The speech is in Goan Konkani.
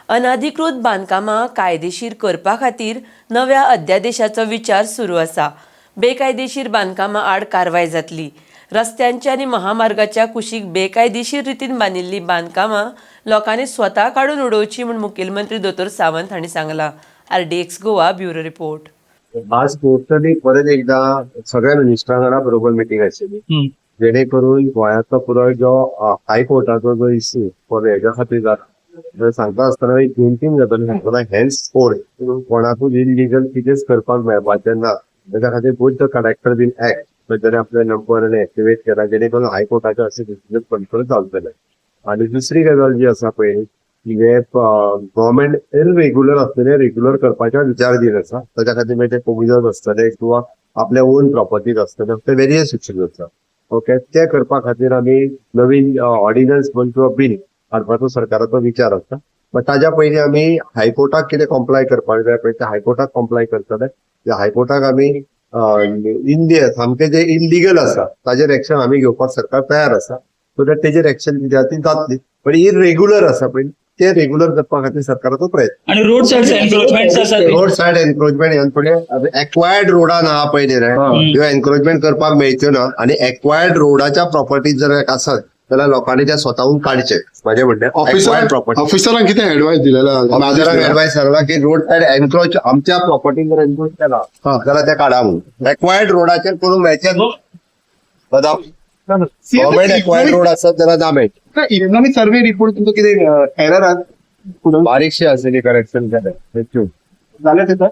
अनाधिकृत बांदकामां कायदेशीर करपा खातीर नव्या अध्यादेशाचो विचार सुरू आसा. बेकायदेशीर बांदकामां आड कारवाय जातली. रस्त्यांच्या आनी महामार्गाच्या कुशीक बेकायदेशीर रितीन बांदिल्लीं बांदकामां लोकांनी स्वता काडून उडोवची म्हूण मुखेलमंत्री दोतोर सावंत हांणी सांगलां. RDX Goa, bureau report. आज टोटली परत एकदा सगळ्या मिनिस्टरां वांगडा बरोबर मिटींग आशिल्ली, जेणे करून गोंयांतलो पुराय जो हायकोर्टाचो जो इश्यू फॉर हेज्या खातीर जाता तर सांगता आसतना एक दोन तीन गजाली सांगतना, हेन्स फोर्थ कोणाकूच इलिगल कितेंच करपाक मेळपाचें ना. तेच्या खातीर both the collector been act तांच्यानी आपले नंबर आनी एक्टिवेट केला, जेणे करून हायकोर्टाचे अशें डिसिजन कंट्रोल जावचें. आनी दुसरी गजाल जी आसा पळय की हे गव्हर्मेंट इरेग्युलर आसतले, रेग्युलर करपाचो विचार दीत आसा. ताच्या खातीर मागीर ते कोविजर्स आसतले किंवा आपल्या ओन प्रॉपर्टीज आसतले, ते वेरियस सिक्शन आसा, ओके. ते करपा खातीर आमी नवीन ऑर्डिनन्स म्हण किंवा बील हाडपाचो सरकाराचो विचार आसा. बट ताज्या पयलीं आमी हायकोर्टाक कितें कॉम्प्लाय करपाक जाय पळय, ते हायकोर्टाक कॉम्प्लाय करतले. त्या हायकोर्टाक आमी इंडिया सामकें जे इलिगल आसा ताजेर एक्शन आमी घेवपाक सरकार तयार आसा, सो that तेजेर एक्शन कितें आसा ती जातली. पण इरेग्युलर आसा पळय, ते रेग्युलर करपा खातीर सरकाराचो प्रयत्न. आणि रोड साइड एन्क्रोचमेंट आसा ते. रोड सायड एन्क्रोचमेंट ह्यान फुडें एक्वायर्ड रोडान आहा पळय न्ही रे, ह्यो एन्क्रोचमेंट करपाक मेळच्यो ना. आणि एक्वायर्ड रोडाच्या प्रॉपर्टीज जर आसत जाल्यार लोकांनी त्या स्वताहून काडचे, माझे म्हणणें. ऑफिसर प्रॉपर्टी ऑफिसरांक कितें एडवायस दिलेला? ऑफिसरांक एडवायस सांगला की रोड सायड एन्क्रोच, आमच्या प्रॉपर्टीन जर एन्क्रोच केला जाल्यार ते काडा म्हणून. एक्वायर्ड रोडाचेर करूंक मेळचें. गव्हर्मेंट एक्वायर्ड रोड आसत जाल्यार ना मेळचें. इकॉनॉमिक सर्वे रिपोर्ट तुमचो कितें एरर आसा? बारीकशी आसली, करेक्शन केलें. जालें ते सर.